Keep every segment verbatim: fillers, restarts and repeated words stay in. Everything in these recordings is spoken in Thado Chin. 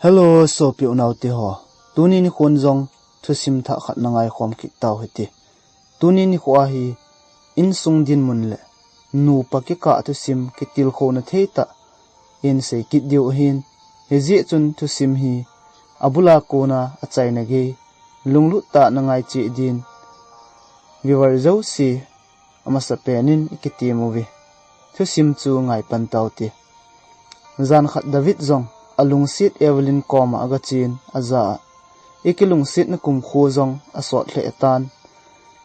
Hello, sopi unaute ho. Tuni nikhon jong thusim thah khat na ngaikhom kit tau hite. Tuni nikho a hi insung dinmun le nupa kikah thusim kitilkhouna thei tah in sei kit diu ahin. Hijeh chun thusim hi abula kona achaina gei lunglut tah na ngai cheh din viewer jouse amasapen in ikitem uve. Thusim chu ngai pan taute. Jan khat David jong alungset Evelyn koma agachen, aja a, ikilungsetna kumkho jong asot lheh tan.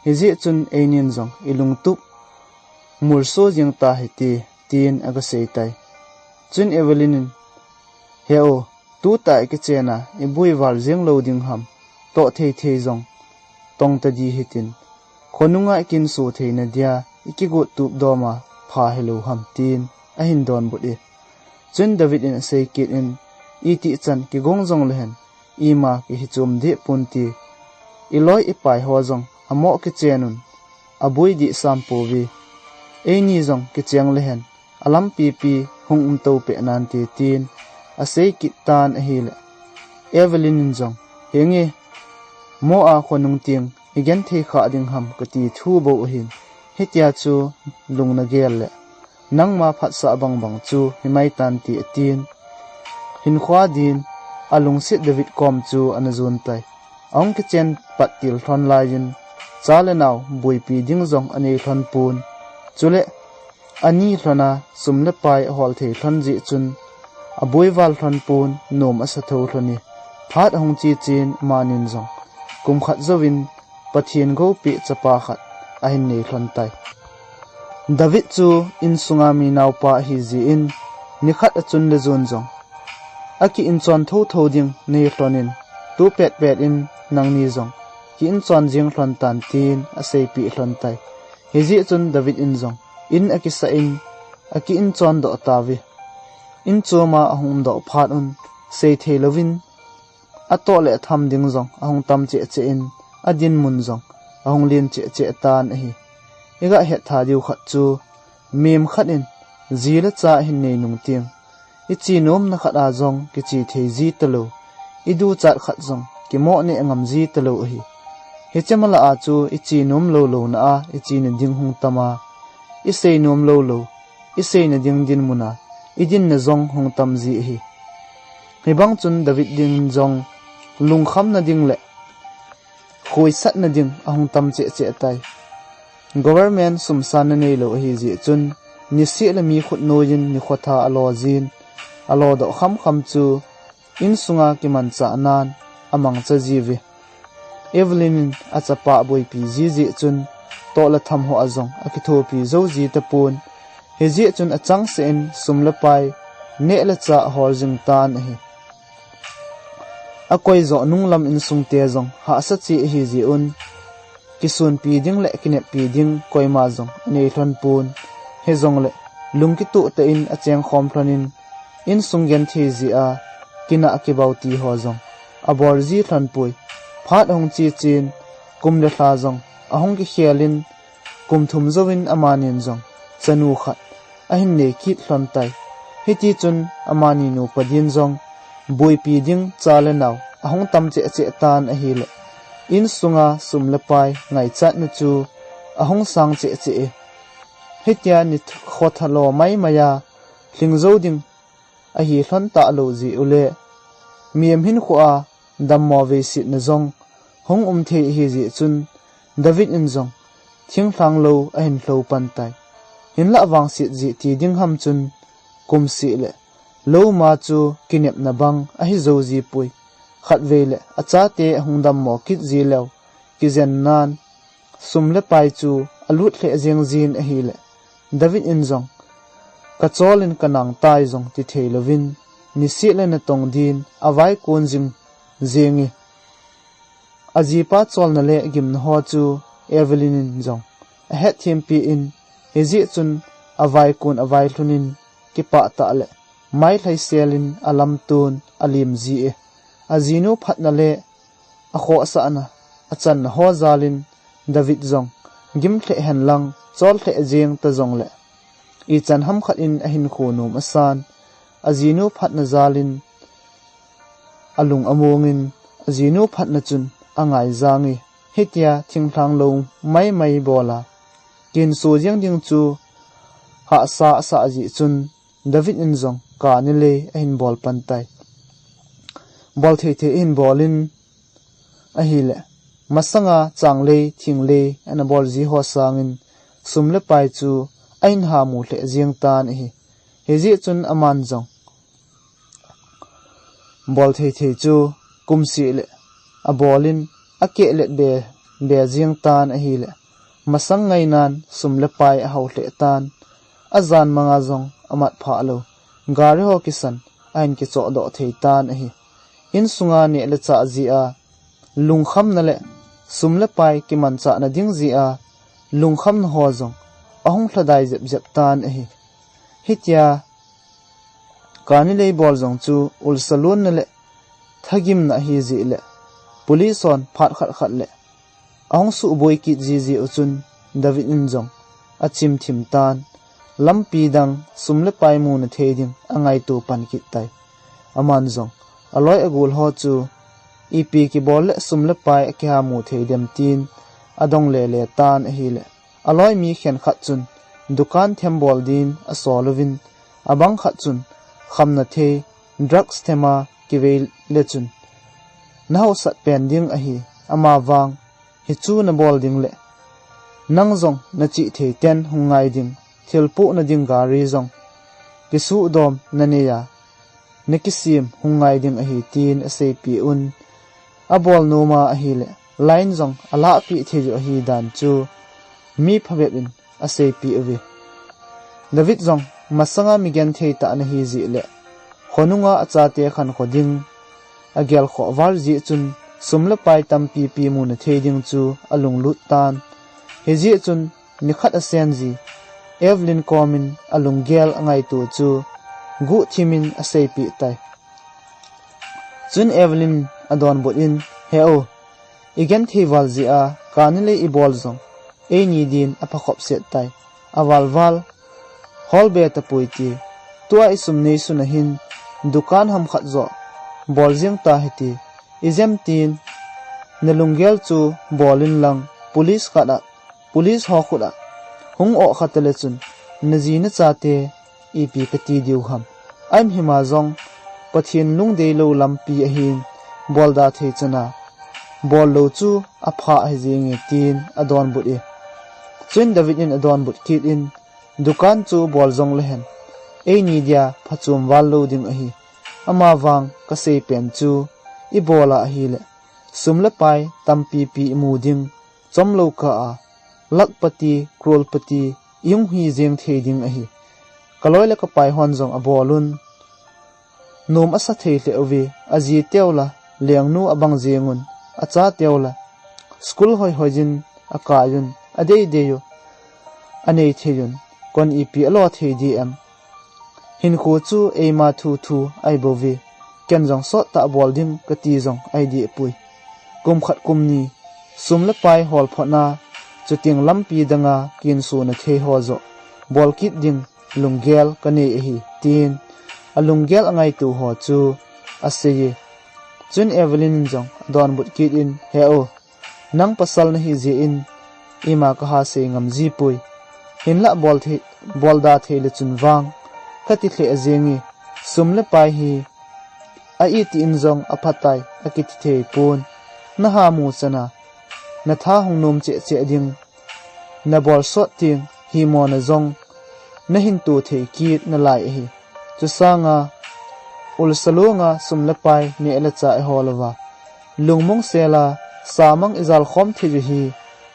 Hijeh chun einin jong ilungtup mulso jeng tahite, tin agasei tai. Chun Evelyn in, He u, tutah ikichen a ibuival jeng lou ding ham, toh thei thei jong tong tadi hitin, khonunga ikinso theina dia ikigot tup dom a pha hilou ham, tin ahin donbut e. Chun David in asei kit in, Itih chan kigong jong lehen, ima kihi chom deh ponte. Iloi ipai ho jong amoh kichen un, abui dih sam pouve. Eini jong kicheng lehen, alampi pi hung umto peh nante, tin asei kit tan ahile, Evelyn in jong, Henge, moh a khonung teng igenthei kha ding ham kati thu bou ahin, hitia chu lung nagel le nangma phatsah bangbang chu himai tante, atin, hinkho din alungset David kom chu ana jon tai. Ahung kichen pat til lhon laiyin, cha le nao buipi ding jong anei lhon pon. Chule ani lhon a sum le pai ahol thei lhon jeh chun abuival lhon pon, nom asa tho lhon e. Phat ahung che chen amanin jong kum khat jouvin Pathen goupeh chapa khat ahin nei lhon tai. David chu insunga mi naopa ahi jeh in, nikhat achun le jon jong aki inchon thotho ding nei lhon in, tu petpet in nangni jong ki inchon jeng lhon tan, tin aseipeh lhon tai. Hijeh chun David in jong in akisah in aki inchon doh tauve. In chom a ahung um doh phat un, sei thei louvin atoh le atham ding jong ahung tam cheh cheh in, adinmun jong ahung len cheh cheh tan ahi. Iga het tha diu khat chu, mem khat in ji le cha ahin nei nung teng, iche nomna khat a jong kiche thei ji talou, iduchat khat jong kimoh neh ngam ji talou ahi. Hiche ma lah a chu iche nom lou louna a iche na ding hung tam a, isei nom lou lou, isei na ding dinmun a idinna jong hung tam ji ahi. Hibang chun David din jong lungkhamna ding le khoisatna ding ahung tam cheh cheh tai. Government sumsan na neilou ahi jeh chun, niseh le mi khutnoi in nikho tha alo jin, alo doh kham kham chu insunga kimanchah nan amangcha jiuve. Evelyn in achapa aboipi ji jeh chun, toh le tham ho a jong akithopi jou ji tapon. Hijeh chun achangseh in sum le pai, neh le chah ahol jing tan ahi. Akoi joh nunglam insung te jong hahsa cheh ahi jeh un, kisunpi ding le kineppi ding koima jong anei lhon pon. Hijongle lungkitoh tah in acheng khom lhon in, insung genthei jeh a kinah kibau ti ho jong abol ji lhon poi. Phat ahung che chen, kum le lha jong ahung kikhel in, kum thum jouvin amanin jong chanu khat ahin nei kit lhon tai. Hiti chun amani nupa din jong buipi ding cha le nao ahung tam cheh cheh tan ahile, insunga sum le pai ngaichatna chu ahung sang cheh cheh e. Hitia nikho tha lo mai mai a lhing jou ding ahi lhon talou jeh u le, mihem hinkho a dammo veisetna jong hung um thei ahi jeh chun, David in jong thinglhang lou ahin lhou pan tai. Hinlah vangset jeh ti ding ham chun, kum seh le lou ma chu kinepna bang ahi jou ji poi. Khatvei le achate ahung dammo kit ji leu, kijen nan sum le pai chu alut lheh jeng jin ahile, David in jong, kachol in kanang tai jong ti thei louvin, niseh le natong din avaikon jing jeng e. Ajipa cholna le gimna ho chu Evelyn in jong ahetthem peh in, hijeh chun avaikon availhun in, kipah tah le mailhai sel in alamton alim ji e. Ajinu phatna le akhohsahna, achanna ho jal in David jong gim lheh hen lang, chol lheh jeng ta jongle, ichan ham khat in ahinkho nom asan. Ajinu phatna jal in alung amongin ajinu phatna chun angaijang e. Hitia thinglhang lou maimai bola kinso jeng ding chu hahsa asah jeh chun David in jong kani lei ahin bol pan tai. Bol thei thei ahin bol in ahile, masanga changlei thinglei ana bol ji ho sangin sum le pai chu ahin hamu lheh jeng tan ahi. Hijeh chun aman jong bol thei thei chu kumseh le abol in akeh let be be jeng tan ahile, masang ngainan sum le pai ahao lheh tan. Ajan manga jong amat phah lou, gari ho kisan ahin kichoh doh thei tan ahi. Insunga neh le chah jeh a lungkhamna le sum le pai kimanchahna ding jeh a lungkhamna ho jong ahung lhadai jep jep tan ahi. Hitia kani lei bol jong chu ulsa lonna le thagimna ahi jeh le, police hon phat khat khat le ahung suboi kit ji jeh u chun David in jong achim thim tan, lampi dang sum le pai muna thei ding angaito pan kit tai. Aman jong aloi agol ho chu ipi kibol le sum le pai akihamu thei dem tin adong le le tan ahile, aloi mi khenkhat chun dukan them bol din asol uvin, abang khat chun khamna thei drugs thema kivei le chun nahaosat pen ding ahi, amavang hichu nabol ding le nang jong nachih thei ten hung ngai ding, thil pohna ding gari jong kisuhdom nanei a nakisem hung ngai ding ahi tin aseipeh un. Abol noma ahile, line jong alahpeh thei u ahi dan chu mi phabep in aseipeh uve. David jong masanga migenthei tah ana hi jeh le, khonunga achate khankho ding agel khoh val jeh chun sum le pai tampi pi muna thei ding chu alunglut tan. Hijeh chun nikhat asen ji Evelyn komin alunggel angaito chu guhthim in aseipeh tai. Chun Evelyn adonbut in, "He u, igenthei val jeh a kani lei ibol jong eini din aphakhop set tai. Aval val hol be tapoi ti. Tua isum neisun ahin dukan ham khat joh bol jeng ta hiti. Ijem tin nalunggel chu bol in lang, police khat a, police ho khut a hung oh kha tale chun naji nachate ipi kati diu ham. Ahimhim a jong Pathen lungdei lou lampi ahin, bolda thei chana bol lou chu apha ahi jenge," tin adonbut e. Chun David in adonbut kit in, "Dukan chu bol jong lehen, eini dia phachom val lou ding ahi. Amavang kasei pen chu ibol a ahile sum le pai tampi pi imu ding, chomlou kah a lakhpati, crorepati ihung hi jeng thei ding ahi. Kaloi le kapai hon jong abol un, nom asa thei lheh uve, aji teu la lengnu abang jeng un, acha teu la school hoi hoi jin akai un, adei dei u anei thei un, kon ipi alo thei di em? Hinkho chu eima thu thu ahi bouve. Ken jong sot tah bol ding kati jong ahi deh poi. Kum khat kum ni sum le pai hol phot na, chuteng lampi danga kinsona thei ho joh bol kit ding lunggel kanei ahi," tin alunggel angaito ho chu asei e. Chun Evelyn in jong adonbut kit in, "He u, nang pasal nahi jeh in ima kaha sei ngam ji poi. Hinlah bol thei, bolda thei le chun vang kati lheh jenge. Sum le pai hi a iti in jong aphatai akiti thei pon. Nahamu chana natha hung nom cheh cheh ding, nabol sot teng himona jong nahin to thei kit nalai ahi. Chusanga ulsa longa sum le pai neh le chah ihol uva, lungmong sela samang ijal khom thei u hi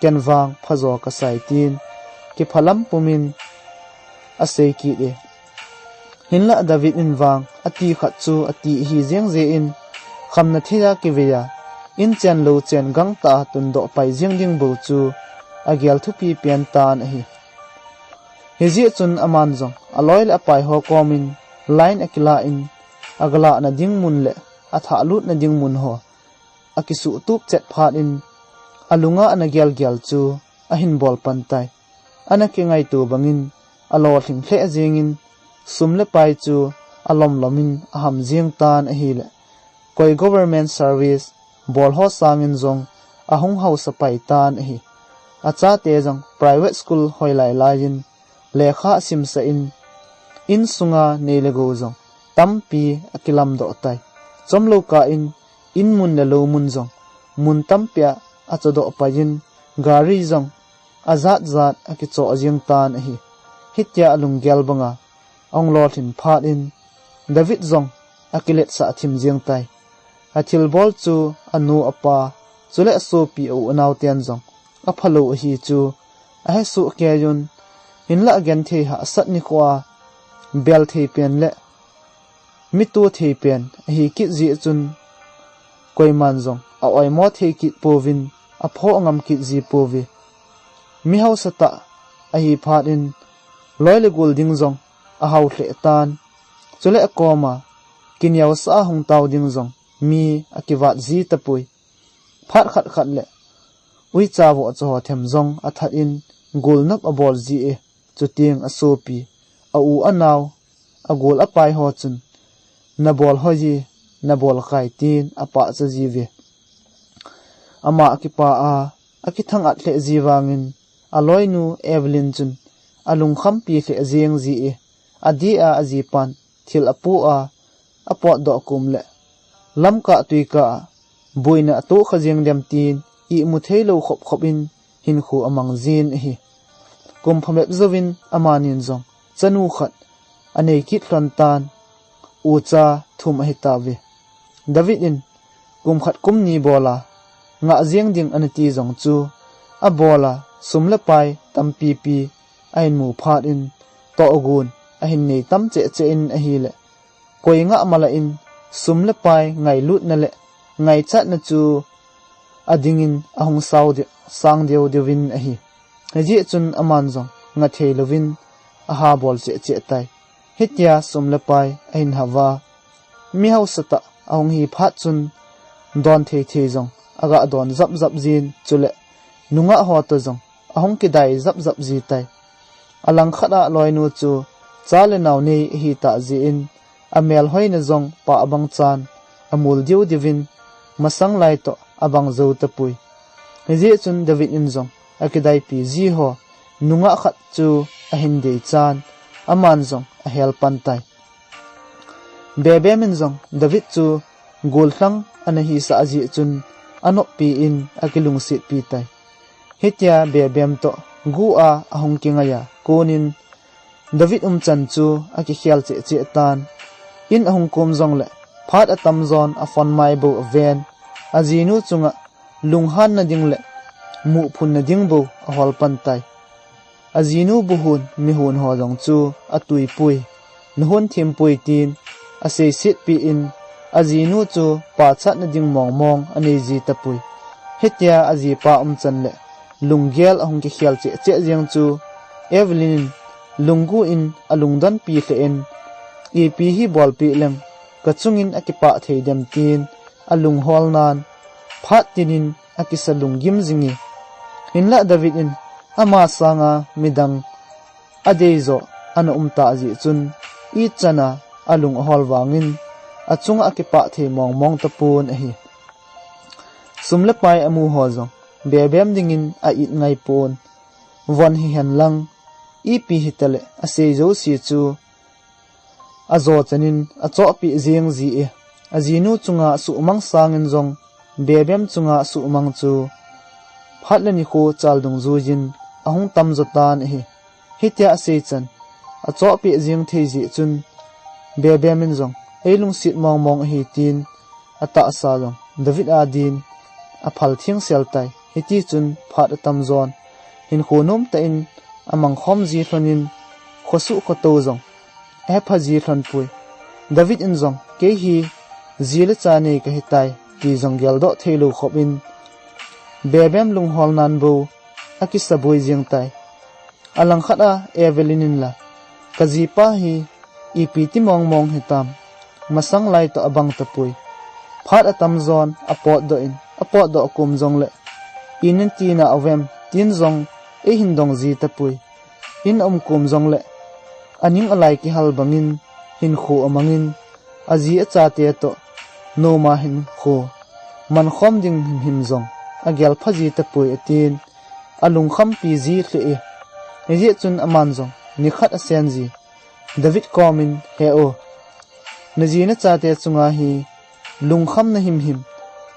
ken vang phajo kasai," tin kiphalam pumin asei kit e. Hinlah David in vang ati khat chu ati ahi jeng jeh in, khamna thei a kivei a, in chen lou chen gangtah a tundoh pai jeng ding bou chu agel thupi pen tan ahi. Hijeh chun aman jong aloi le apai ho komin line akilah in, agalahna ding mun le athah lutna ding mun ho akisuh tup chet phat in, alunga ana gel gel chu ahin bol pan tai. Ana kingaito bangin alolhing lheh jengin, sum le pai chu alom lomin aham jeng tan ahile, Koi government service bol ho sangin jong ahung hausa pai tan ahi. Achate jong private school hoilai laiyin lekha asimsah in, insunga nei le gou jong tampi akilamdoh tai. Chomlou kah in, in mun le lou mun jong mun tampi a achodoh paiyin, gari jong ajat jat akichoh jeng tan ahi. Hitia alunggel banga ahung lolhin phat in, David jong akiletsah thim jeng tai. Athilbol chu anu apa, chule asopi a u anao ten jong aphalou ahi chu ahesoh kei un, hinlah genthei hahsat nikho a bel thei pen le mi to thei pen ahi kit jeh chun, koiman jong a oimo thei kit pouvin, aphoh ngam kit ji pouve. Mi hausa tah ahi phat in, loi le gol ding jong ahao lheh tan, chule akoma kineosah a hung tao ding jong mi akivat ji tapoi. Phat khat khat le uicha vohcha ho them jong athat in, golnop abol ji e. Chuteng asopi, a u anao, agol apai ho chun, nabol hoi ji, nabol khai, tin apahcha jiuve. Ama akipa a, akithang at lheh ji vangin, aloinu Evelyn chun alungkhampi lheh jeng ji e. Adeh a ajipan thil apoh a, apotdoh kum le lamkah tuikah a boina atoh kha jeng dem tin, imu theilou khop khop in hinkho amang jin ahi. Kum phabep jouvin amanin jong chanu khat anei kit lhon tan, ucha thum ahi tauve. David in kum khat kum ni bol a ngah jeng ding ana ti jong chu, abol a sum le pai tampi pi ahin mu phat in, tohgon ahin nei tam cheh cheh in ahile, koi ngah mala in sum le pai ngailutna le ngaichatna chu adingin ahung sao de-, sang deu deuvin ahi. Hijeh chun aman jong ngah thei louvin aha bol cheh cheh tai. Hitia sum le pai ahin hava, mi hausa tah ahung hi phat chun, don thei thei jong aga don jap jap jin, chule nungah ho toh jong ahung kidai jap jap ji tai. Alangkhat a loinu chu cha le nao nei ahi tah jeh in, amel hoina jong pah abang chan amul diu diuvin, masang lai toh abang jou tapoi. Hijeh chun David in jong akidaipi ji ho nungah khat chu ahin dei chan, aman jong ahel pan tai. Bebem in jong David chu gollhang ana hisah jeh chun anoppi in akilungsetpi tai. Hitia Bebem toh gu a ahung kingai a konin David umchan chu akikhel cheh cheh tan. In ahung kom jongle phat atamjon aphone mai bou aven, ajinu chunga lunghanna ding le muhphunna ding bou ahol pan tai. Ajinu buhon mihon ho jong chu atuipoi, nahon thempoi tin aseisetpi in, ajinu chu pachatna ding mong mong anei ji tapoi. Hitia ajipa umchan le lunggel ahung kikhel cheh cheh jeng chu, Evelyn in lunggu in alungdonpi lheh in, ipi hi bolpeh leng kachungin akipah thei dem tin alunghol nan, phat tinin akisa lunggim jing e. Hinlah David in ama sanga midang adei joh ana um tah jeh chun, ichan a alung ahol vangin achunga akipah thei mong mong tapon ahi. Sum le pai amu ho jong Bebem dingin a-it ngai pon, von hihen lang, ipi hitaleh asei jouse chu ajo chanin achohpeh jeng ji e. Ajinu chunga asuhmang sangin jong Bebem chunga asuhmang chu phat le nikho chal dungjuiyin ahung tamjo tan ahi. Hitia asei chan achohpeh jeng thei jeh chun, Bebem in jong eilungset mong mong ahi tin atahsa jong David adin aphal thengsel tai. Hitichun phat atamjon hinkho nomtah in amangkhom ji lhonin, khosuh khotou jong ahepha ji lhon poi. David in jong, kei hi ji le cha nei kahitai, ti jong geldoh theilou khop in, Bebem lunghol nan bou akisaboi jeng tai. Alangkhat a Evelyn in la, kajipa hi ipi ti mong mong hitam, masang lai toh abang tapoi. Phat atamjon apotdoh in, apotdoh kom jongle, in in tina auvem, tin jong eihin dong ji tapoi. In aum kom jongle, aning alai kihal bangin hinkho amangin, aji achate toh noma hinkho mankhom ding himhim jong agel pha ji tapoi atin, alungkhampi ji lheh e. Hijeh chun aman jong nikhat asen ji David komin, He o, naji nachate chunga hi lungkhamna himhim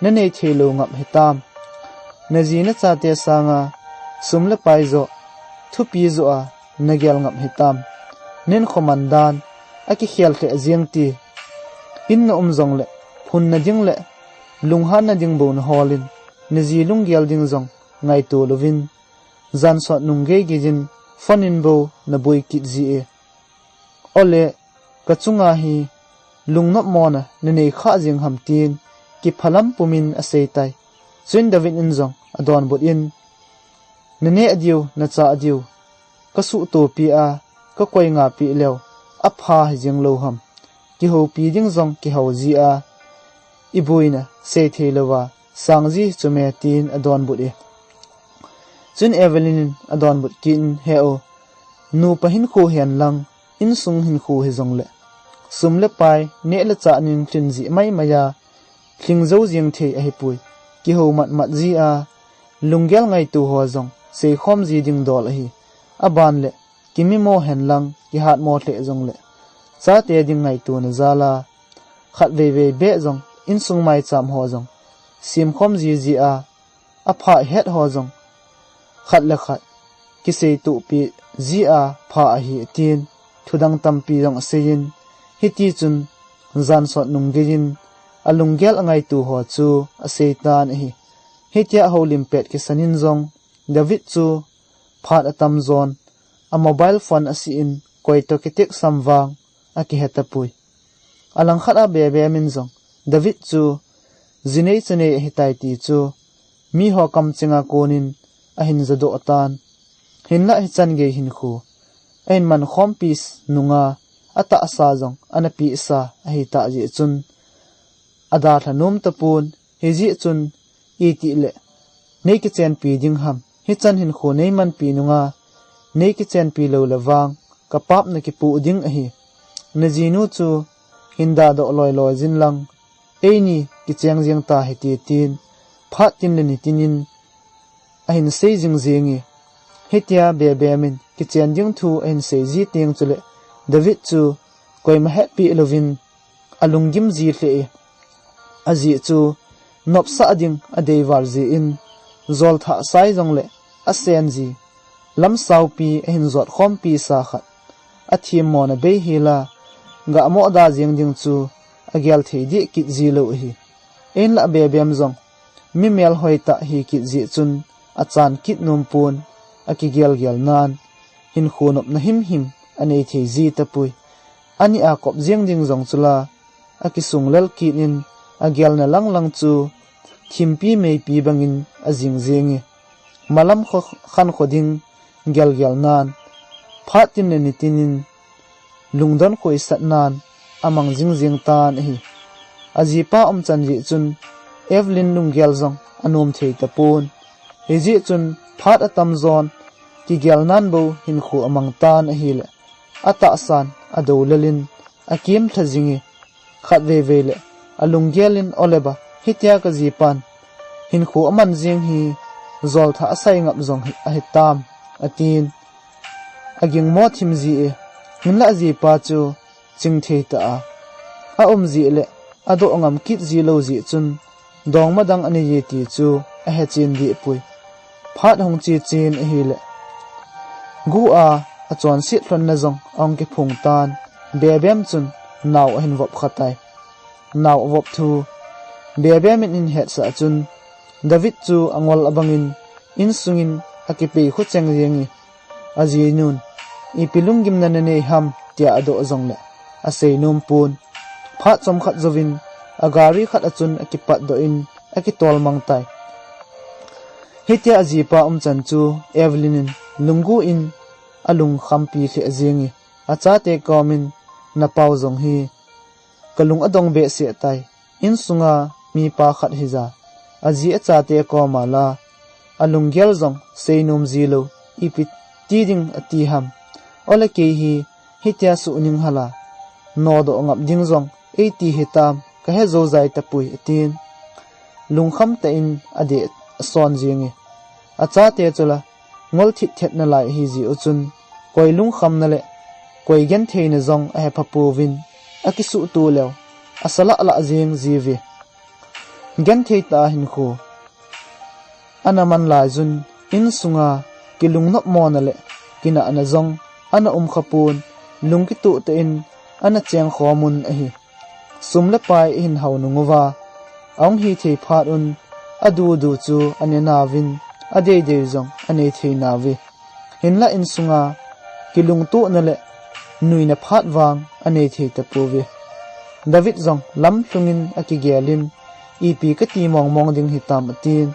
nanei thei lou ngap hitam. Naji nachate sanga sum le pai joh, thupi joh a nagel ngap hitam. Nin khoman dan akikhel lheh jeng ti. In na um jongle, phunna ding le lunghanna ding bou naholin, naji lunggel ding jong ngaito louvin, jansot nung geigei jin phone in bou naboi kit ji e. Ole, kachunga hi lungnop mona nanei kha jeng ham tin, kiphalam pumin aseitai. Chuin David in jong adonbut in, Naneh diu, nachah diu, kasuhtopi a, kakoi ngapi leu, apha hijeng lou ham. Kihoupi ding jong kihou ji a, iboina seithei louva sang ji hichu me tin adonbut e. Chun Evelyn in adonbut kit in, He o, nupa hinkho henlang, insung hinkho hijongle, sum le pai, neh le chah nin lhin ji maimai a, lhing jou jeng thei ahipoi. Kihou matmat ji a, lunggel ngaito ho jong seikhom ji ding dol ahi. Aban le, kimimo henlang, kihatmo lheh jongle, chate ding ngaitona jal a, khatveivei beh jong insung maicham ho jong semkhom jiji a, apha ihet ho jong khat le khat kiseitohpi ji a pha ahi, atin thudang tampi jong aseiyin, hitichun jansot nung geiyin alunggel angaito ho chu aseitan ahi. Hitia houlim pet kisan in jong David chu phat atamjon a mobile phone asih in, koitoh kitext ham vang akihetapoi. Alangkhat a Bebem in jong David chu jinei chanei ahitai ti chu miho kamchenga konin ahin jadoh tan. Hinlah hichan gei hinkho ahin mankhompi nunga atahsa jong anapehsa ahitah jeh chun adalha nom tapon. Hijeh chun itile neikichenpi ding ham? Hichan hinkho neimanpi nunga neikichenpi lou le vang kapap nakipoh ding ahi. Najinu chu hin dadoh loiloi jin lang, eini kicheng jeng tahite, tin phat tin le nitin in ahin sei jingjing e. Hitia Bebem in kichen ding thu ahin seiji teng chule David chu koima hetpeh louvin alunggim ji lheh e. Ajeh chu nopsah ding adeival jeh in, jolthah sai jongle asen ji, lamsaupi ahin jotkhompi sa khat athemmona beihel a, gahmoh da jeng ding chu agel thei deh kit ji lou ahi. Hinlah Bebem jong mi melhoi tah hi kit jeh chun achan kit nompon, akigelgel nan hinkho nopna himhim anei thei ji tapoi. Ani a kop jeng ding jong chula akisunglel kit in, agelna langlang chu thimpi meipi bangin ajing jing e. Malam kho, khankho ding gelgel nan, phat tin le nitin in lungdon khoisat nan amang jingjing tan ahi. Ajipa umchan jeh chun Evelyn lunggel jong anom thei tapon. Hijeh chun phat atamjon kigel nan bou hinkho amang tan ahile, atahsan adoulel in akimlha jing e. Khatveivei le alunggel in, Oleba, hitia kajipan hinkho aman jing hi jolthah asai ngap jong hi ahitam, atin agingmo thim ji e. Hinlah ajipa chu chingthei tah a aum jeh le adoh ngam kit ji lou jeh chun dongma dang anei e ti chu ahechen deh poi. Phat hung che chen ahile, gu a achonset lhonna jong ahung kiphong tan, Bebem chun nao ahin vop kha tai. Nao avop thu Bebem in ahin hetsah chun, David chu angol abangin insungin akipei khucheng jeng e. Ajinun, Ipi lunggimna nanei ham? tia adoh jongle asei nompon. Phat chomkhat jouvin agari khat a chun akipatdoh in akitol mang tai. Hitia ajipa umchan chu Evelyn in lunggu in alungkhampi lheh jeng e. Achate komin, Napau jong hi kalung adong behseh tai. Insunga mipa khat hija, aji achate koma la alunggel jong seinom ji lou, ipi ti ding ati ham? Ole, kei hi hitia suhning hala nodoh ngap ding jong eiti hitam, kahe jou jai tapoi, atin. Lungkham tah in adeh ason jing e. Achate chu la, ngol thit thet nalai ahi jeh u chun, koi lungkhamna le koi gentheina jong ahe phapouvin, akisuhtoh leu, asa lah lah jing jiuve. Genthei tah a hinkho ana man laiyun, insunga kilungnopmona le kinahna jong ana um khapon, lungkitoh tah in ana cheng khom un ahi. Sum le pai ahin hao nung uva, ahung hithei phat un, adudu chu ane nauvin, adeidei jong anei thei nauve. Hinlah insunga kilungtohna le nuina phat vang anei thei tapouve. David jong lamlhungin akigel in, ipi kati mongmong ding hitam, atin,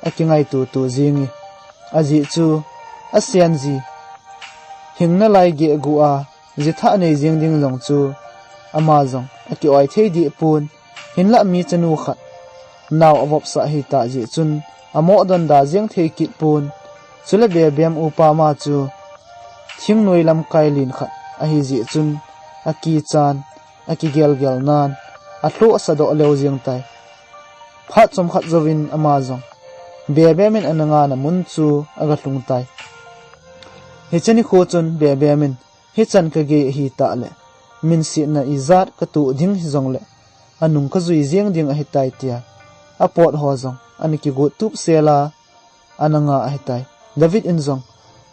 akingaito to jing e. Ajeh chu, asen ji hing nalai geh gu a, jithah nei jing ding jong chu, ama jong akioi thei deh pon, hinlah mi chanu khat nao avopsah ahitah jeh chun, amoh donda jeng thei kit pon, chule Bebem upa ma chu, thingnoi lamkai len khat ahi jeh chun, akichan, akigelgel nan, alhoh asadoh leu jeng tai. Phat chomkhat jouvin ama jong, Bebem in ana ngahna mun chu aga lhung tai. Hiche nikho chun Bebem in, hichan kagei ahitah le, minsetna ijat katoh ding hijongle, anung kajui jeng ding ahitai, tia apot ho jong ana kigot tup sel a, ana ngah ahitai. David in jong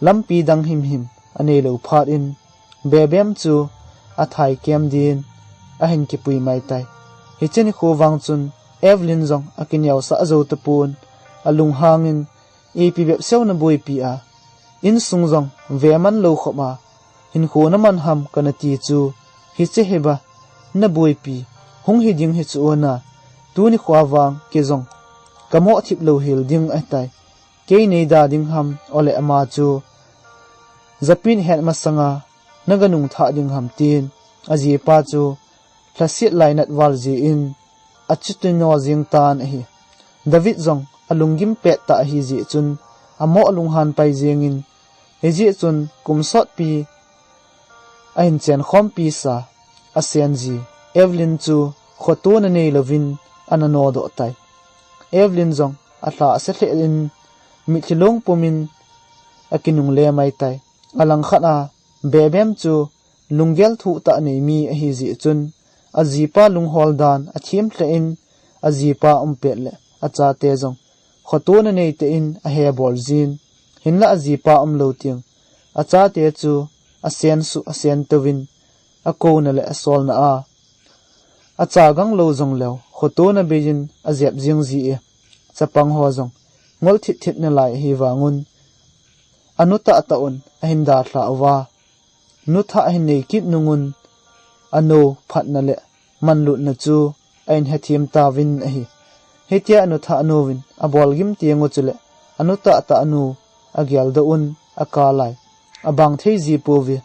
lampi dang himhim anei lou phat in, Bebem chu athai kem din ahin kipui mai tai. Hiche nikho vang chun Evelyn jong akineosah jou tapon, alunghang in, ipi bep seh naboipi a, insung jong ve man lou khop a, hinkho naman ham kana ti chu, hiche hi ba naboipi hung hi ding hi chu, una, tuni kho vang kei jong kamoh thip lou hel ding ahitai. Kei neida ding ham, ole ama chu, japi nahet masanga naga nung thah ding ham, tin ajipa chu lhaset lainat val jeh in, achuti no jeng tan ahi. David jong alunggim pet tah ahi jeh chun, amoh alunghan pai jeng in, hijeh chun kum sotpi ahin chen khompi sa, asen ji Evelyn chu khotona nei louvin ana nodoh tai. Evelyn jong alha asa lheh in, mitlhi long pum in akinungle mai tai. Alangkhat a, Bebem chu lunggel thoh tah nei mi ahi jeh chun, ajipa lunghol dan athem lheh in, ajipa um pet le achate jong khotona nei tah in ahe bol jin, hinlah ajipa um lou teng, achate chu asen suh asen touvin, akouna le asolna a, acha gang lou jong leu, khotona bei in ajep jing ji e. Chapang ho jong ngol thit thit nalai ahi vang un, anu tahtah un ahin dalha uva, nu thah ahin nei kit nung un, anu phatna le manlutna chu ahin hethem tauvin ahi. Hitia anu thah nu vin abolgim teng u chule, anu tahtah nu ageldoh un, akal lai, abang thei ji pouve.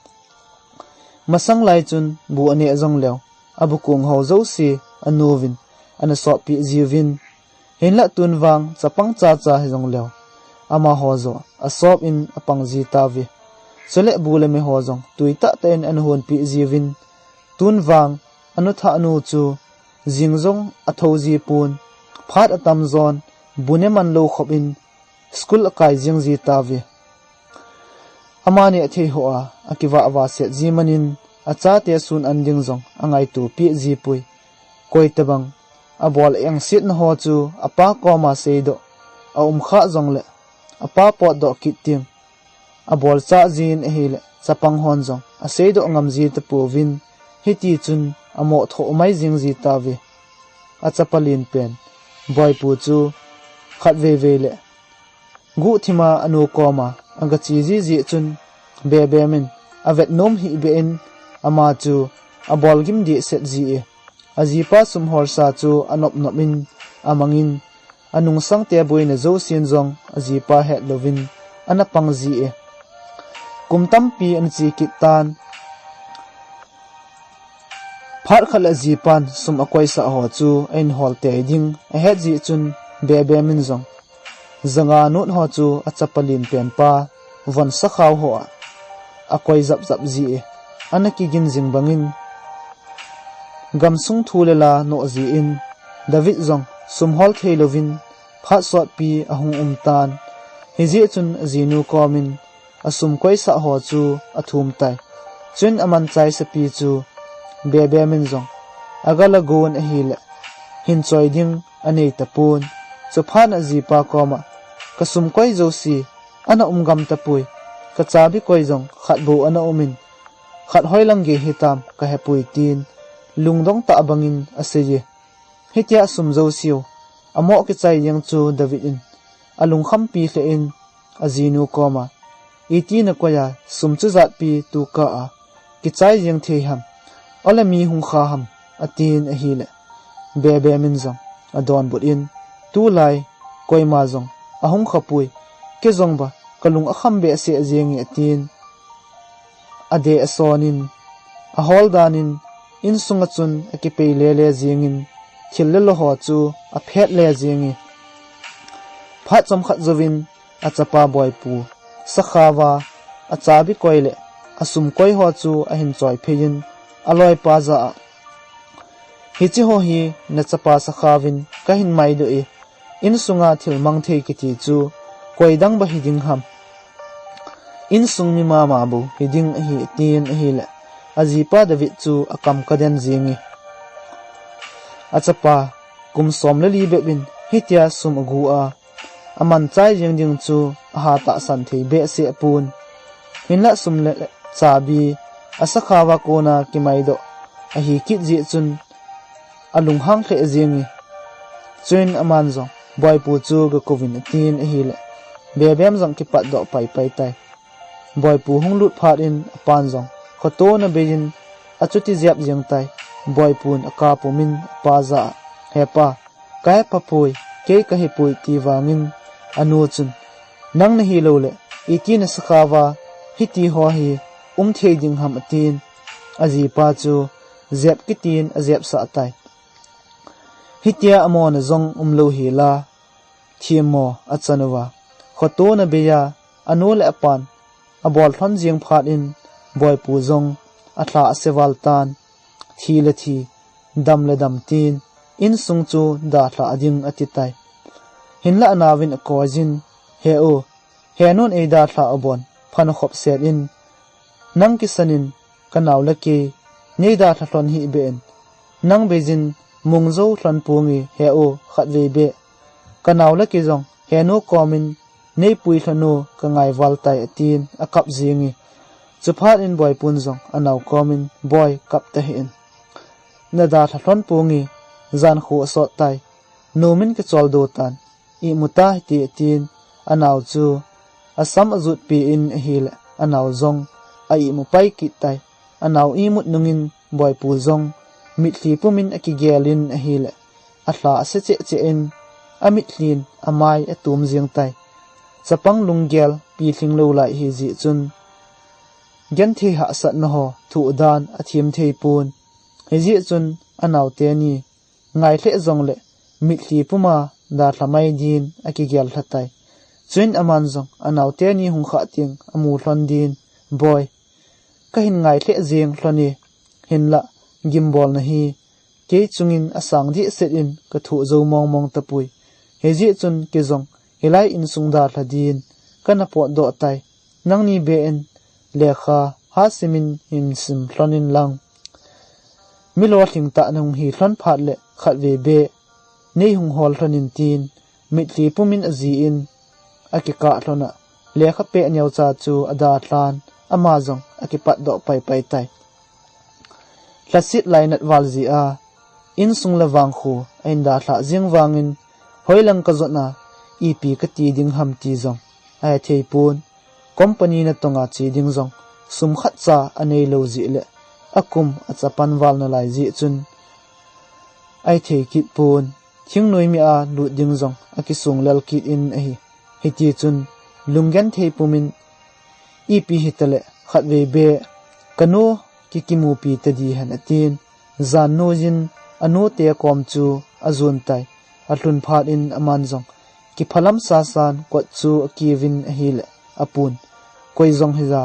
Masang lai chun bu aneh jong leu, abu kong ho jouse anu vin ana soppi jiuvin, hinlah tun vang chapang chacha hi jong leu, amaho joh asop in apang ji tauve. Chule bu le me ho jong tui tahtah in ana honpi jiuvin, tun vang anu thah nu chu jing jong atho ji pon, phat atam jon, bu ne man lou khop in school akai jing ji tauve. Amani athei ho a, akivah vah set ji man in, achate sun an ding jong angaito peh ji poi. Koi tabang abol engsetna ho chu apa koma seidoh aum kha jong le, apa potdoh kit teng abol chah jin ahile, chapang hon jong aseidoh ngam ji tapouvin, hiti chun amoh thoh mai jing ji tauve. Achapa len pen Boipu chu khatvei vei le guhthima anu koma agache ji jeh chun, Bebem in avet nom hih beh in, ama chu abolgim deh set ji e. Ajipa sum holsa chu anop nop in amang in, anungsangte boina jousen jong ajipa het louvin ana pang ji e. Kum tampi ana che kit tan. Phat khat le ajipan sum akoisah ho chu ahin hol tei ding ahet jeh chun, Bebem in jong janga note ho chu achapa len pen pa von sakhao ho a akoi jap jap ji e. Ana kigin jing bang in, Gamsung thu le la nohjeh in David jong sum hol thei louvin phat sotpi ahung um tan. Hijeh chun ajinu komin asum koisah ho chu athum tai. Chuin amanchai sapi chu Bebem in jong agalagon ahile hin choi ding anei tapon. Chuphat in ajipa koma, "Kasum koi jouse ana um gam tapoi, kachabi koi jong khat bou ana umin, khat hoilang gei hitam kahepoi," tin lungdong tah bangin aseiye. Hitia sum jouseu amoh kichai jeng chu David in alungkhampi lheh in ajinu koma, "Iti nakoi a sum chu jatpi tukah a kichai jeng thei ham, ole mi hung kha ham?" atin ahile, Bebem in jong adonbut in, "Tulai koima jong ahung khapoi, kei jong ba kalung akham behseh jenge," atin adeh asonin, ahol danin, insunga chun akipei lele jengin, thil le lo ho chu aphet le jenge. Phat chomkhat jouvin achapa Boipu sakhaova achabi koi le asum koi ho chu ahin choi phei in aloipa jah a, "Hiche ho hi nachapa sakhaovin kahin maidoh e, insunga thil mang thei kiti chu koidang ba hiding ham? Insung mi mama bou hiding ahi," atin ahile, ajipa David chu akam kaden jenge. Achapa kum som le li bep in hitia sum agu a, amanchai jeng ding chu ahatahsan thei behseh pon. Hinlah sum le chabi asakhaova kona kimaidoh ahi kit jeh chun alunghang lheh jenge. Chuin aman jong, "Boipu chu gakouvin," atin ahile, Bebem jong kipatdoh paipai tai. Boipu hung lut phat in apan jong khotona beiyin achuti jep jeng tai. Boipun akap pumin apa jah a, "He pa, kahepha poi, kei kahipoi," ti vangin anu chun, "Nang nahi loule iti nasakhaova hiti ho hi um thei ding ham?" atin ajipa chu jep kitin ajepsah tai. Hitia amona jong umlou hila, themmo achan uva, khotona beiya anu le apan abol lhon jeng phat in Boipu jong alha ase val tan. Thi le thi, dam le dam tin, insung chu dalha ding ati tai. Hinlah anaovin akoijin, "He u, henun eidalha u bon, phan khop set in, nang kisan in kanao le kei neidalha lhon hih beh in, nang beijin mung jou lhon ponge he u, khatvei beh kanao le kei jong henu komin neipui lhon u kangai val tai," atin akap jenge. Chuphat in Boipun jong anao komin, "Boi, kap tahih in, nadalha lhon ponge, jan khu asot tai, nomin kicholdo tan, imu tahite," atin anao chu asam ajutpi in ahile anao jong a imu pai kit tai. Anao imut nungin Boipu jong mitlhi pumin akigel in ahile alha ase cheh cheh in amitlhin amai atum jeng tai. Chapang lunggel pilhing lou lai hijeh chun genthei hahsatna ho thoh dan athem thei pon. Hijeh chun anaote ni ngai lheh jongle mitlhi puma dalha mai din akigel lha tai. Chuin aman jong anaote ni hung khah teng amu lhon din, "Boi, kahin ngai lheh jeng lhon e, hinlah gimbolna hi kei chungin asang dehset in kathoh jou mong mong tapoi. Hijeh chun kei jong hilai insung dalha din kana potdoh tai. Nangni beh in lekha hasimin hin sim lhon in lang, mi lolhing tah nahung hi lhon phat le khatvei beh neihung hol lhon in," tin mitlhi pumin ajih in akikah lhon a, lekha peh neocha chu adalhan, ama jong akipatdoh pai pai tai. Lhaset lainat val jeh a insung le vangkho ahin dalhah jeng vangin, hoilang kajot a ipi kati ding ham ti jong ahethei pon. Company natonga che ding jong sum khatcha anei lou jeh le akum achapan val nalai jeh chun ahethei kit pon. Thingnoi mi a lut ding jong akisung lel kit in ahi. Hiti chun lunggenthei pumin, "Ipi hitale khatvei beh kanu kikimupi tadi hen," atin jan noiyin anute kom chu ajon tai. Alhun phat in aman jong kiphalam sasan kot chu akiuvin ahile apun, "Koi jong hija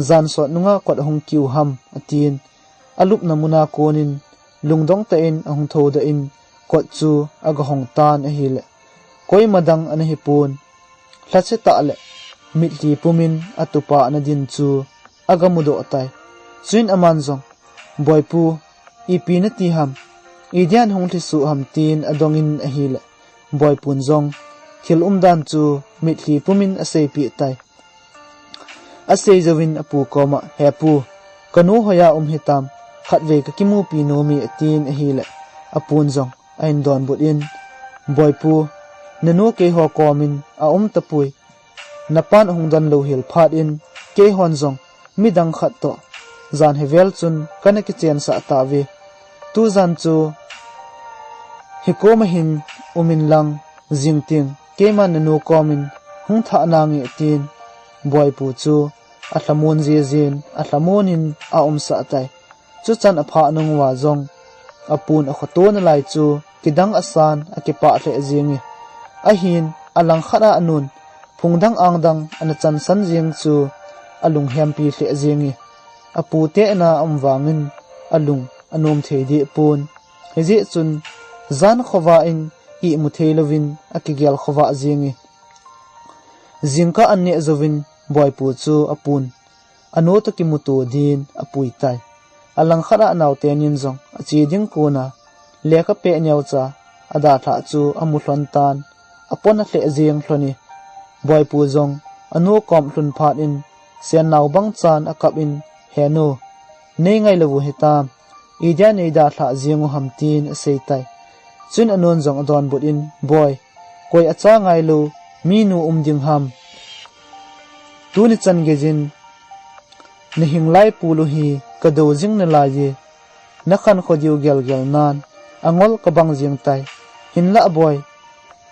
jan sot nunga kot ahung kiu ham?" atin alupna muna konin lungdong tah in ahung thoudoh in kot chu agahong tan ahileh, koima dang ana hipon, lhache tah le mitlhi pumin atupa ana din chu agamudoh tai. Chuin aman jong, "Boipu, ipi nati ham? Idian hung lhiso ham?" tin adongin ahileh, Boipun jong thil umdan chu mitlhi pumin aseipeh tai. Asei jouvin apu koma, "He pu, kanu hoiya um hitam, khatvei kakimupi nom e," atin ahileh, apun jong ahin donbut in, "Boipu, nanu keiho komin aum tapoi. Napan ahung donlou hel phat in, keihon jong midang khat toh jan hivel chun kana kichensah tauve. Tujan chu hikoma hin umin lang, jingteng keiman nanu komin hung thah nange," tin Boipu chu alhamon jijin, alhamonin aumsah tai. Chuchan aphah nunguva jong apun akhoto nalai chu kidang asan akipah lheh jenge. Ahin alangkhat a anun phungdang angdang ana chansan jeng chu alunghempi lheh jenge. Apu te ina aum vangin alung anom thei deh pon. Hijeh chun jan khovah in imu thei louvin akigel khovah jenge. Jingkah an neh jouvin Boipu chu apun anu toh kimuto din apui tai. Alangkhat a anaotenin jong ache ding kona lekha peh neocha adalhah chu amu lhon tan, apon alheh jeng lhon e. Boipu jong anu kom lhun phat in sennao bang chan akap in, "He nu, nei ngailou u hitam? Idia nei dalhah jeng u ham?" tin asei tai. Chuin anun jong adonbut in, "Boi, koi acha ngailou minu um ding ham? Tuni chan geijin nahing lai pulu hi kadou jing nalai e, nakhankho diu gelgel nan angol kabang jeng tai. Hinlah boi,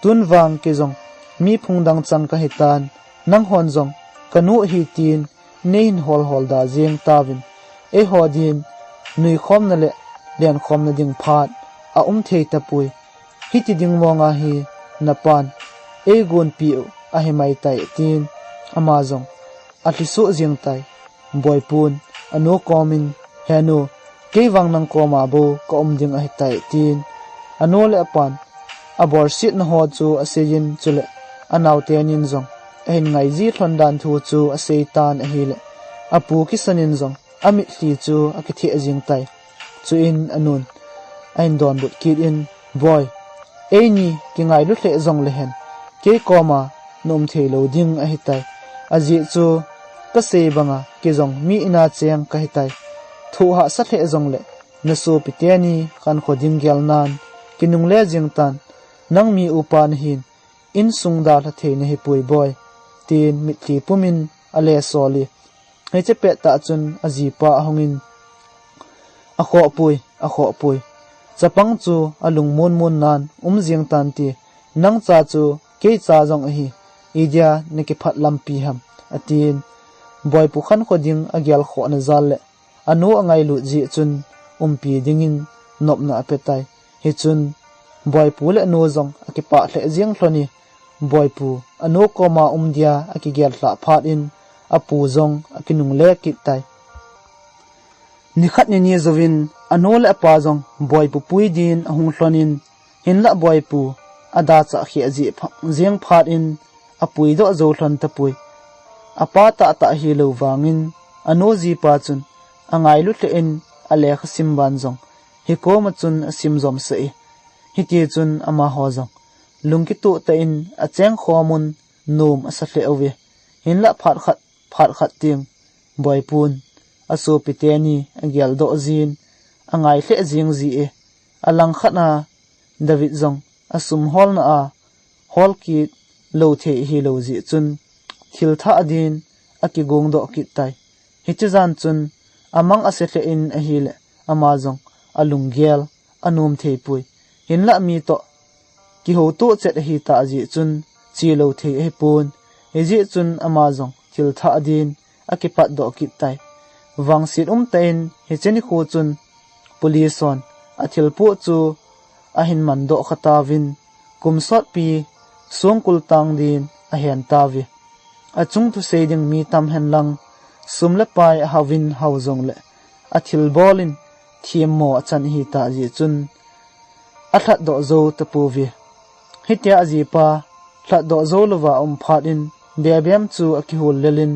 tun vang kei jong mi phungdang chang kahitan, nanghon jong kanu ahi tin neihin holhol da jeng tauvin. Eiho din nuikhomna le lenkhomna ding phat aum thei tapoi. Hiti ding monga hi napan eigonpi u ahi maitai," tin ama jong alhiso jeng tai. Boipun anu komin, "He nu, kei vang nang koma bou kaum ding ahitai," tin anu le apan abolsetna ho chu aseiyin, chule anaotenin jong ahin ngaiji lhon dan thu chu asei tan ahileh, apu kisanin jong amitlhi chu akitheh jeng tai. Chuin anun ahin donbut kit in, "Boi, eini kingailu lheh jongle hen, kei koma naum thei lou ding ahitai. Ajeh chu kasei banga kei jong mi ina cheng kahitai. Thohhahsa lheh jongle nasopi teni khankho ding gel nan kinungle jeng tan, nang mi upa nahin, insung dalha thei nahipoi boi," tin mitlhi pumin alesol e. Hiche pettah chun ajipa ahungin, "Akhohpoi, akhohpoi. Chapang chu alungmonmon nan um jeng tante, nangcha chu keicha jong ahi, idia nakiphat lampi ham?" atin. Boipu khankho ding agelkhohna jal le anu angailut jeh chun umpi dingin nopna apetai. Hichun Boipu le anu jong akipah lheh jeng lhon e. Boipu anu koma um dia akigel lhah phat in apu jong akinungle kit tai. Nikhat nini jouvin anu le apa jong Boipu pui din ahung lhon in, hinlah Boipu adachah kheh jeh pha-, jeng phat in apuidoh jou lhon tapoi. Apa tahtah hilou vangin anu jipa chun angailu lheh in alekha sim ban jong hikoma chun asim jomsah e. Hitichun amaho jong lungkitoh tah in achengkhom un nom asa lheh uve. Hinlah phat khat, phat khat teng Boipun asopi teni ageldoh jin angai lheh jeng ji e. Alangkhat a David jong asum holna a hol kit lou thei hilou jeh chun thil thah din akigongdoh kit tai. Hiche jan chun amang ase lheh in ahileh ama jong alunggel anom thei poi. Hinlah mi toh kihoutoh chet ahitah jeh chun chelou thei ahipon. Hijeh chun ama jong thil thah din akipatdoh kit tai. Vangset umtah in hiche nikho chun police hon athilpoh chu ahin mandoh kha tauvin, kum sotpi songkul tang din ahen tauve. Achung thusei ding mi tam henlang, sum le pai ahaovin hao jongle, athilbol in themmo achan ahitah jeh chun alhatdoh jou tapouve. Hitia ajipa lhatdoh jou louva aum phat in Bebem chu akihul lel in,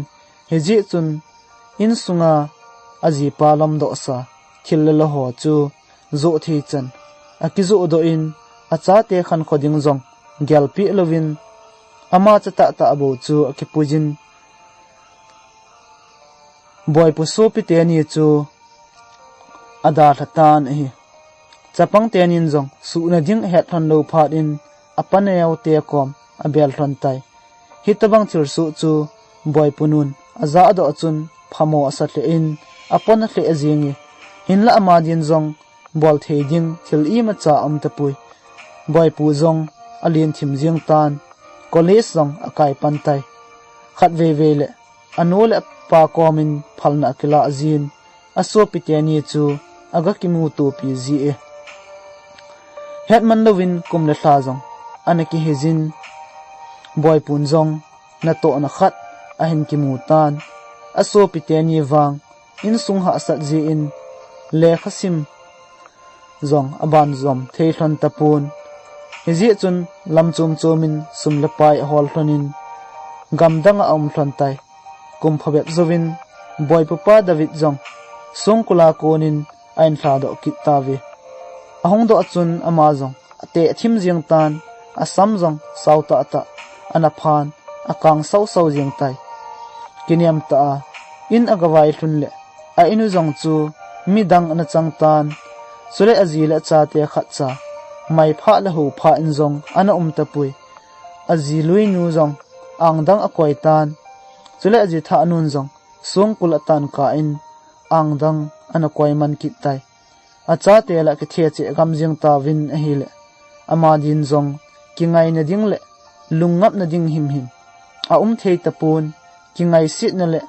hijeh chun insunga ajipa lamdohsa thil le la ho chu joh thei chan akijoh doh in, achate khankho ding jong gelpeh louvin ama chatahtah bou chu akipui jin, Boipu sopi teni chu adalha tan ahi. Chapang tenin jong suhna ding ahet lhon lou phat in apa neote kom abel lhon tai. Hitobang thilsoh chu Boipu nun ajahdoh chun phamo asa lheh in apon alheh jenge. Hinlah ama din jong bol thei ding thil imacha aum tapoi. Boipu jong alen thim jeng tan, college jong akai pan tai. Khatvei vei le anu le apa komin phalna akilah jin, asopi teni chu aga kimutopi ji e. Hetman louvin kum le lha jong ana kihi jin, Boipun jong natohna khat ahin kimu tan. Asopi teni vang insung hahsat jeh in lekha sim jong abanjom thei lhon tapon. Hijeh chun lam chom chomin sum le pai ahol lhon in gamdang a aum lhon tai. Kum phabep jouvin Boipu pa David jong songkul a konin ahin lhadoh kit tauve. Ahung doh chun ama jong ateh thim jeng tan, asam jong sao tahtah ana phan, akang sausau jeng tai. Kinem tah a in aga vai lhun le a in u jong chu midang ana chang tan. Chule aji le achate khatcha mai phah le hou phah in jong ana um tapoi. Aji lui nu jong angdang akoi tan. Chule aji thah nun jong songkul atan kah in angdang ana koi man kit tai. Achate lah kithe cheh gam jeng tauvin ahile, ama din jong kingaina ding le lungngapna ding himhim aum thei tapon, kingaisetna le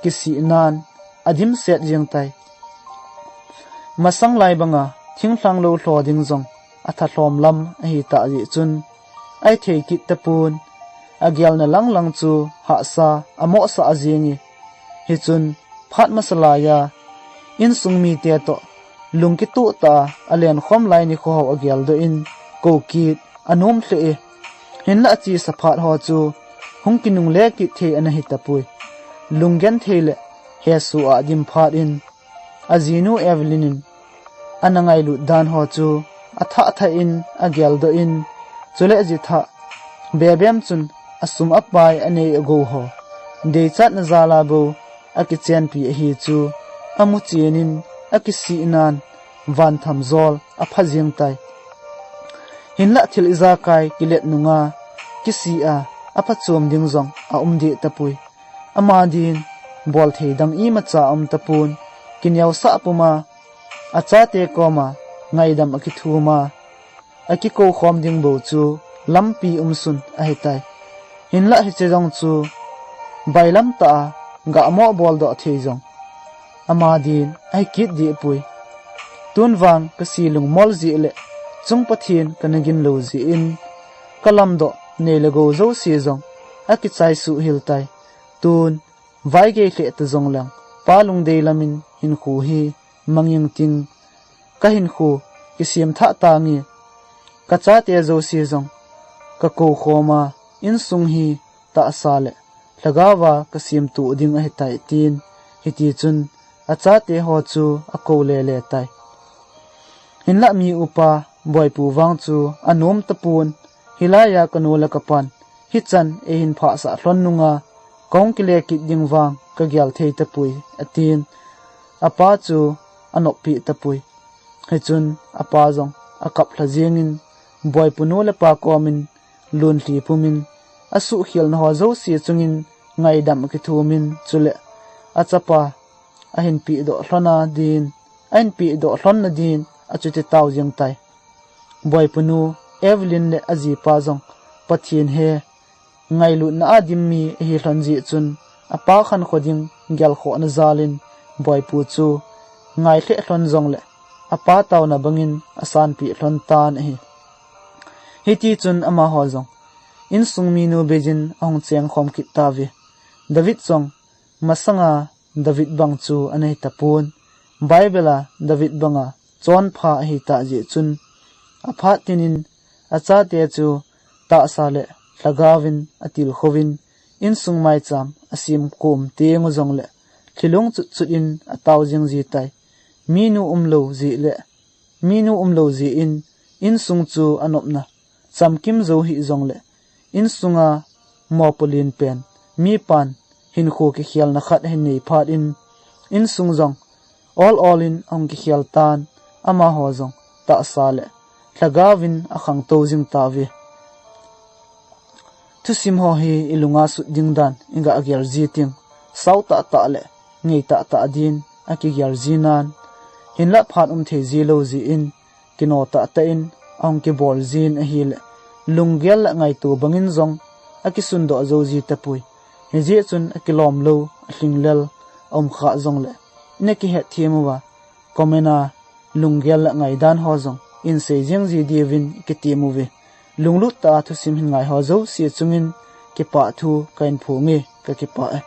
kisihnan adimset jeng tai. Masang lai banga thinglhang lou lho ding jong athalhom lam ahitah jeh chun ahithei kit tapon, agelna langlang chu hahsa amohsah jenge. Hichun phat masa laiya insung mite toh lungkitoh tah a alenkhom lai nikho ho ageldoh in kou kit anom lheh e. Hinlah achesa phat ho chu hung kinungle kit thei ana hitapoi. Lunggenthei le hesoh a adim phat in ajinu Evelyn in ana ngailut dan ho chu athah thah in ageldoh in, chule aji thah Bebem chun asum apai anei agou ho deichatna jal a bou akichenpi ahi chu amu chen in akisihnan vantham jol apha jeng tai. Hinlah thil ijakai kilet nunga kisih a aphachom ding jong aum deh tapoi. Ama din bol thei dang imacha aum tapon, kineosah puma achate koma ngaidam akithum a, akikoukhom ding bou chu lampi umsun ahitai. Hinlah hiche jong chu bailam tah a gah moh boldoh thei jong ama din ahi kit dehpoi. Tun vang kasi lungmol jeh le chung Pathen kana gin lou jeh in kalamdoh nei le gou jouse jong akichai suh hel tai. Tun vaigei lheh ta jongleng pa lungdei lamin hinkho hi mangin ting, kahinkho kisem thah tange. Kachate jouse jong kakoukhom a, insung hi tahsa le lhagao a kasemtoh ding ahitai, tin. Hitichun achate ho chu akou lele tai. Hinlah mi upa Boipu vang chu anom tapon, hilaiya kanu le kapan hichan eihin phahsah lhon nunga kahung kile kit ding vang kagel thei tapoi, atin. Apa chu anoppeh tapoi. Hichun apa jong akap lha jengin, Boipu nu le pa komin lunlhi pumin, asuhkhelna ho jouse chungin ngaidam akithumin, chule achapa ahin pehdoh lhon a din, ahin pehdoh lhon na din achuti tao jeng tai. Boipu nu Evelyn le ajipa jong Pathen he ngailutna a dim mi ahi lhon jeh chun, apa khankho ding gelkhohna jalin Boipu chu ngai lheh lhon jongle apa taona bangin asanpeh lhon tan ahi. Hitichun amaho jong insung minu beijin ahung chengkhom kit tauve. David jong masanga David bang chu ana hitapon. Bible a David banga chonpha ahitah jeh chun, aphat tinin achate chu tahsa le lhagaovin atilkhouvin, insung maicham asem kom teng u jongle, thilung chutchut in atao jing jitai. Minu umlou jeh le, minu umlou jeh in, insung chu anopna chamkim jou hih jongle, insunga mopo lenpen, mipan hinkho kikhelna khat ahin nei phat in, insung jong ol ol in ahung kikhel tan, amaho jong tahsa le lhagaovin akhangtou jing tauve. Thusim ho hi ilunga sut ding dan iga gel ji ting, sao tahtah le ngei tahtah din akigel ji nan, hinlah phat um thei ji lou jeh in, kino tahtah in ahung kibol jin ahile, lunggel le ngaito bangin jong akisundoh jou ji tapoi. Hijeh chun akilom lou, alhinglel aum kha jongle, ina kihetthem uva comment a lunggel le ngaidan ho jong in sei jeng ji diuvin ikitem uve. Lunglut tah a thusim hin ngai ho jouse chungin kipah thu kahin phonge, kakipah e.